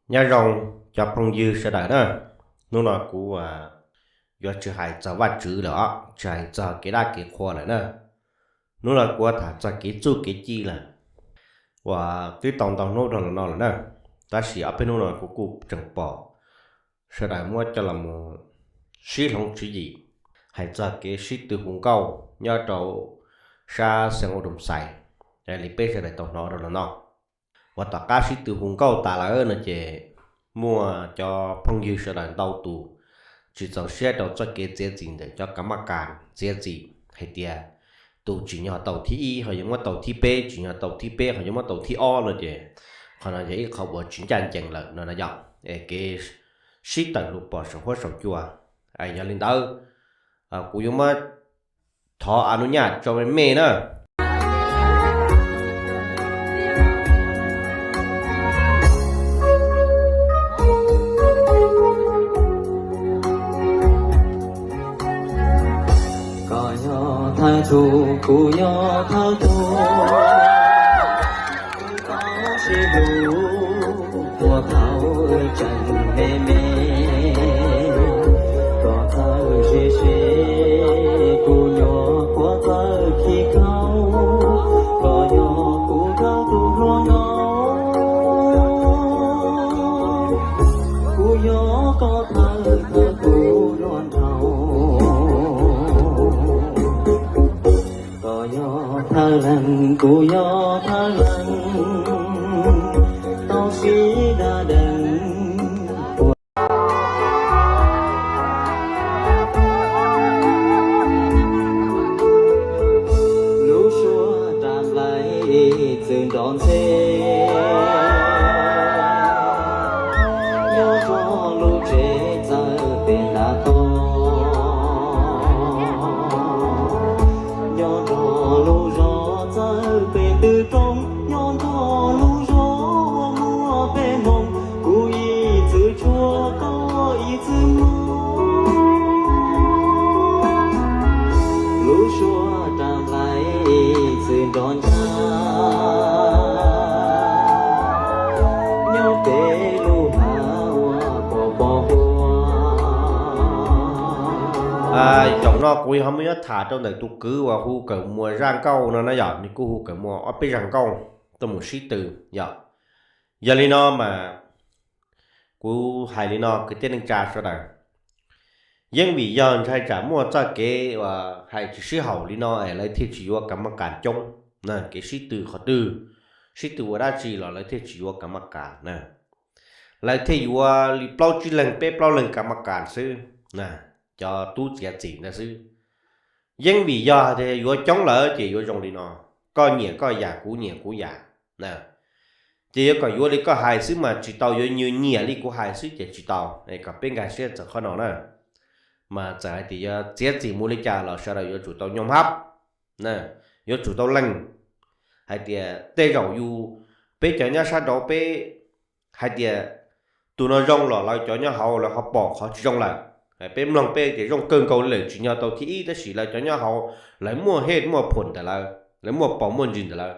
Nyob zoo cov phooj ywg sawv daws na, hnub no kuv yuav tsis hais txog Vajtswv lawm os, tsis hais txog kev dab kev qhua lawm na. Hnub no kuv tham txog kev txuj kev ci lawm uas twb tau ntau hnub rau los no lawm na, tab sis ob peb hnub no kuv kuj tseem pom sawv daws muab coj los mus sib hloov tswv yim hais txog kev sib tw hu nkauj nyob rau sab xeev Udoos Xais li peb sawv daws tau hnov rau los no. Uas tom qab sib tw hu nkauj tas lawm no ces muaj cov phooj ywg sawv daws ntau tus tsis txaus siab rau txoj kev txiav txim ntawm cov kam maj kas txiav txim hais tias tus tsim nyog tau thib ib ho yuav muab tau thib peb, tsim nyog tau thib peb ho yuav muab tau thib ob no ces qhov no yog ib qho uas tsis ncaj ncees lawm no na yom, es kev sib tawm lus pom saum huab saum cua. Yog li ntawd kuv yuav muab thov a nub nyaj tso me me na. Koj yog thawj tug, kuv yog thawj tug, wb tau sib hlub puag thaum tseem me me. Koj txawj ze ze, kuv nyuam qhuav txawj khib khaub, koj yog kuv thawj tug hluas nkauj, kuv yog koj thawj thawj tug hluas nraug. Koj yog thawj leej, kuv yog thawj leej, tau sib da dees. Lub suab raj nplaim txwm nrov ntxhe, nyob rau lub tsev txawj pem nram toj, nyob rau lub zos txawj pem ntug roob, nyob rau lub zos uas muaj peb hmoov, kuv ib txwm tshua koj ib txwm mloog. Lub suab raj nplaim txwm nrov ntxhe, nyob pem lub hav uas pos pos huab. Zaum no kuv ho muab yuav tham rau ntawm tus kwv uas hu Kawm Muas zaj nkauj no na yom, nws kuj hu Kawm Muas ob peb zaj nkauj tuaj mus sib tw yom. Yog li no mas kuv hais li no kwv tij neej tsa sawv daws, yeej vim yog ntshai tsam muaj txoj kev uas hais tsis sib haum li no es lawv thiaj tsis yuav kam maj kas coob. Kev sib tw qhov twg, sib tw ua dab tsi los lawv thiaj tsis yuav kam maj kas na. Lawv thiaj yuav li plaub tsib leeg peb plaub leeg kam maj kas xwb, cov tub txiav txim ntawd xwb. Yeej vim yog tias yuav coob lawm ces yuav zoo li no, koj nyiam koj yam kuv nyiam kuv yam na. Ces yuav kom yuav li koj hais xwb mas tsis tau, yuav nyiam li kuv hais xwb ces tsis tau. Kom peb nkag siab txog qhov no na. Mas txawm hais tias yuav txiav txim mus li cas los sawv daws yuav tsum tau nyob hab, yuav tsum tau lees. Hais tias tej zaum yus, peb cov nyob sab nraud peb hais tias tus no zoo los lawv cov nyob hauv lawv ho pom qhov tsis zoo lawm. Peb mloog peb tias zoo kawg nkaus li lawm, tsim nyog tau thib ib tab sis lawv cov nyob hauv lawv muaj hej muaj phom ntawm lawv, lawv muaj paus muaj ntsis ntawm lawv.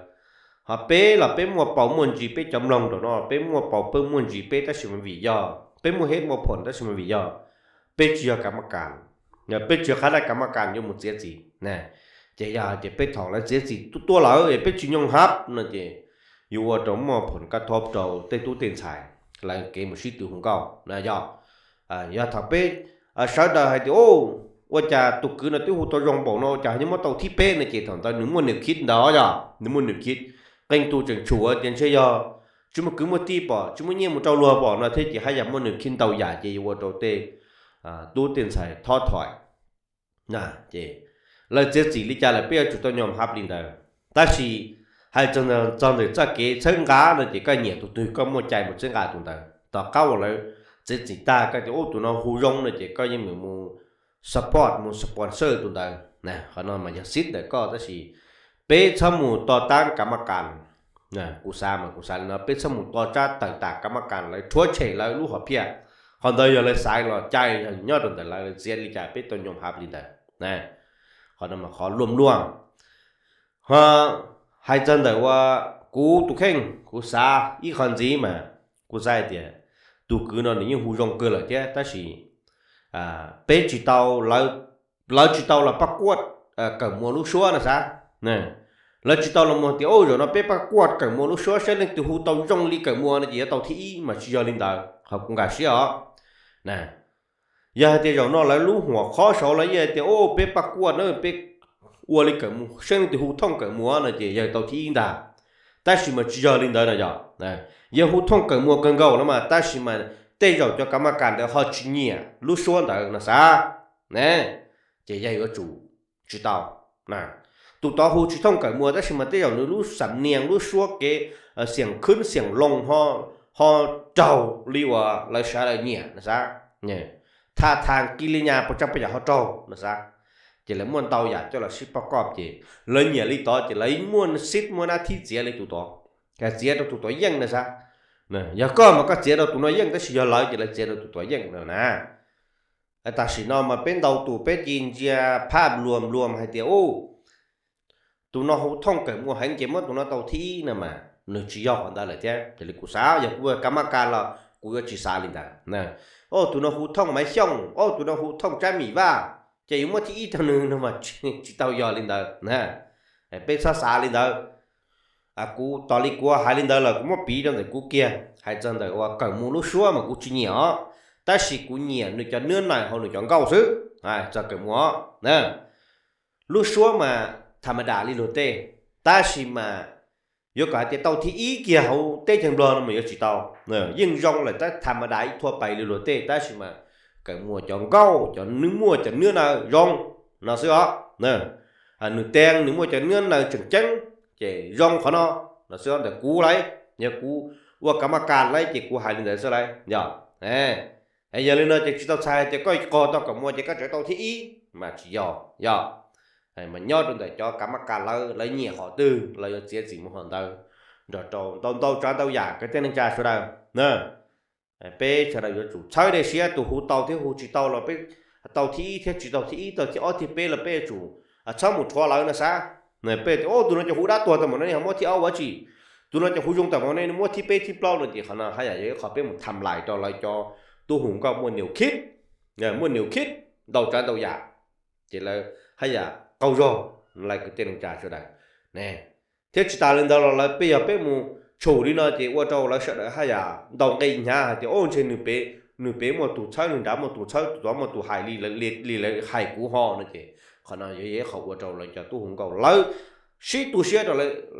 Ho peb los peb muaj paus muaj ntsis, peb cov mloog nraum no peb muaj paus peb muaj ntsis peb tab sis mas vim yog peb muaj hej muaj phom tab sis mas vim yog peb tsis yog kam maj kas, peb tsis yog qhab daj kam maj kas yuav mus txiav txim. Ces yog hais tias peb thaum lawv txiav txim tuaj tuaj lawm es peb tsis nyob hab no ces yuav ua rau muaj phom kaj thob rau tej tub tej ntxhais lawv kev mus sib tw hu nkauj na yog. Yog thaum peb sawv daws hais tias, ua cas tus kwv no twb hu tau zoo npaum no ua cas ho yuav muab tau thib peb no ces thaum ntawd nws muaj nws khib ntawd yog, nws muaj nws khib. Qee tus tseem tshuam tias ntshe yog tsis muaj kwv muaj tij pom, tsis muaj nyiaj mus rau luag pom no thiab ces haj yam muaj nws khib ntau yam ces yuav ua rau tej tub tej ntxhais thob thoim. Ces lawv txiav txim li cas lawm peb yuav tsum tau nyob hab li ntawd. Tab sis hais txog ntawm txoj kev txhawb nqa no ces koj nyiam tus twg koj muaj cai mus txhawb nqa tus ntawd. Tom qab uas lawv txiav txim tag koj tias ub tus no hu zoo no ces koj yeej mus support mus sponsor tus ntawd. Qhov no mas yog xib ntawm koj tab sis peb txhob mus to taab kam maj kas. Kuv xav mas kuv xav li no, peb txhob mus to taab tawm tam kam maj kas, lawv rhuav tshem lawv lub hom phiaj. Qhov ntawd yog lawv xaiv los cai, yog nyob rau ntawm lawv, lawv txiav li cas peb tau nyob hab li ntawd. Qhov no mas qhov luaj luaj. Ho hais txog ntawm uas kuv tus kheej kuv xav ib qho ntxiv mas kuv xav hais tias tus kwv no nws yeej hu zoo kawg lawm thiab, tab sis peb tsis tau, lawv tsis tau los pab kuaj Kawm Muas lub suab no xav. Lawv tsis tau los muag tias, ub, zaum no peb pab kuaj Kawm Muas lub suab saib leej twg hu tau zoo li Kawm Muas no ces yuav tau thib ib, mas tsis yog li ntawd, qhov kuv nkag siab os. Yog hais tias zaum no lawv lub huam qhob saud lawv yeej tias, ub, peb pab kuaj na, peb ua li Kawm Muas, saib leej twg hu thooj Kawm Muas no ces yog tau thib ib ntag. Tab sis mas tsis yog li ntawd no yog, yog hu thooj Kawm Muas kawg nkaus no mas, tab sis mas tej zaum cov kav ma kas ntawd ho tsis nyiam lub suab ntawd no xav, ces yog yuav tsum tsis tau. Tus tod hu tsis thooj Kawm Muas tab sis mas tej zaum nws lub xam nias, lub suab kev xiam khwb xiam loo ho raug li uas lawv sawv daws nyiam no xav. Tha thas ki li nyas puas tsav puas yam ho raug no xav. Ces lawv muaj ntau yam coj los sib pab kuaj ces lawv nyiam li tod ces lawv muaj xib muaj nab thib txiav li tus tod, txiav rau tus tod yeej no xav. Yog koj mas koj txiav rau tus no yeej, tab sis yog lawv ces lawv txiav rau tus tod yeej no na. Tam sim no mas peb ntau tus peb ci ntsia phaj npluas npluas hais tias, ub, tus no hu thooj Kawm Muas heev ces muab tus no tau thib ib no mas nws tsis yog qhov ntawd lawm thiab. Raws li kuv xav, yog kuv kav ma kas los kuv yuav tsis xav li ntawd. Ub, tus no hu thooj Maiv Xyooj, ub, tus no hu thooj Tsab Mim Vaj, ces yuav muab thib ib rau nws no mas tsis tau yog li ntawd. Peb txhob xav li ntawd. Kuv tos li kuv hais li ntawd los kuv muab piv rau ntawm kuv kiag, hais txog ntawm uas Kawm Muas lub suab mas kuv tsis nyiam os, tab sis kuv nyiam nws cov nuab nees hauv nws cov nkauj xwb. Txog Kawm Muas, lub suab mas tham ma das li luag tej, tab sis mas yuav kom hais tias tau thib ib kiag hauv teb chaws Nplog no mas yuav tsis tau. Yeej zoo lawm tab tham ma das ib thua pais li luag tej, tab sis mas Kawm Muas cov nkauj, cov nws muaj cov nuab nees zoo no xwb os. Nws teev nws muaj cov nuab nees tseem ceeb, ces zoo qhov no no xwb os. Ntawm kuv lauj, yog kuv ua kav ma kas lauj ces kuv hais li ntawd xwb lauj yog. Yog li no ces tsis tau txhais tias koj qog tau Kawm Muas ces koj tseem tau thib ib mas tsis yog yog. Mas nyob rau ntawm cov kav ma kas lawv, lawv nyiam qhov twg lawv yuav txiav txim mus qhov ntawd. Nrog rau ntau ntau tsav ntau yam kwv tij neej tsa sawv daws, peb sawv daws yuav tsum txhawb dej siab, tus hu tau thiab hu tsis tau los peb tau thib ib thiab tsis tau thib ib, tau thib ob thib peb los peb yuav tsum txhob mus rhuav lawv no xav. Peb tias, ub, tus no cov hu dab tuag tau mas no ne ho muab thib ob ua tsi, tus no cov hu zoo tau mas ne muab thib peb thib plaub no ces qhov no haj yam yog ib qho peb mus tham lais rau lawv cov tub hu nkauj muaj niam khib, muaj niam khib ntau tsav ntau yam, ces lawv haj yam qaug zog lawv kwv tij neej tsa sawv daws ne. Thiab tsis tas li ntawd los lawv peb, yog peb mus tshum li no ces ua rau lawv sawv daws haj yam ntaus nqi hnyav hais tias, ub, ntshe nws pem muaj tus txhawb, nws nrad muaj tus txhawb, tus tod muaj tus hais li, li lawv hais kuv ho no ces qhov no yog ib qho ua rau lawv cov tub hu nkauj lawv sib tu siab rau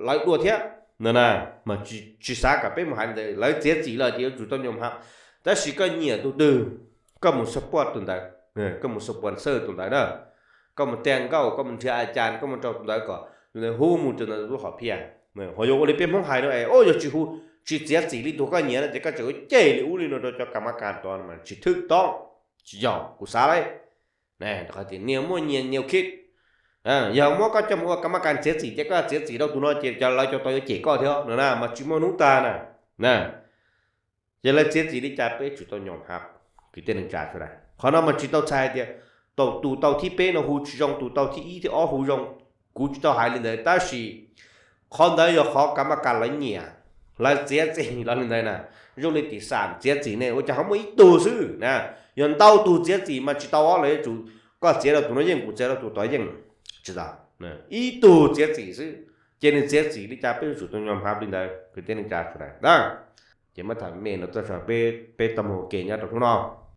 lawv dua thiab no na. Mas tsis xav kom peb mus hais li ntawd, lawv txiav txim lawm ces yuav tsum tau nyuam hav. Tab sis koj nyiam tus twg, koj mus support tus ntawd, koj mus support xwb tus ntawd na. Koj mus tiag nkauj, koj mus nrhiav a cas, koj mus rau tus ntawd kom tus ntawd hu mus rau ntawd lub hom phiaj. Ho yog ua li peb Hmoob hais no es, ub, yog tsis hu, tsis txiav txim li tus koj nyiam no ces koj tseem ua ceg li ub li no rau cov kav ma kas tod mas tsis thwj tau, tsis yog kuv xav lauj. Rau qhov tias niag muaj niam khib, yog muab koj coj mus ua kav ma kas txiav txim ces koj txiav txim rau tus no ces cov lawv cov tod yuav cem koj thiab no na, mas tsis muaj hnub tag na. Ces lawv txiav txim li cas peb tsum tau nyuam hav, kwv tij neej tsa sawv daws. Qhov no mas tsis tau txhais tias tus tau thib peb no hu tsis zoo, tus tau thib ib thib ob hu zoo, kuv tsis tau hais li ntawd, tab sis qhov ntawd yog qhov kav ma kas lawv nyiam, lawv txiav txim los li ntawd na. Zoo li tim xam txiav txim ne ua cas ho muaj ib tug xwb na, yog ntau tus txiav txim mas tsis tau os, lawv yuav tsum koj txiav rau tus no yeej, kuv txiav rau tus tod yeej, tsis tau. Ib tug txiav txim xwb, ces nws txiav txim li cas peb yuav tsum tau nyuam hav li ntawd kwv tij neej tsa sawv daws na. Ces muab tham me no tuaj tso, peb tau mus ua ke nyob rau hnub no.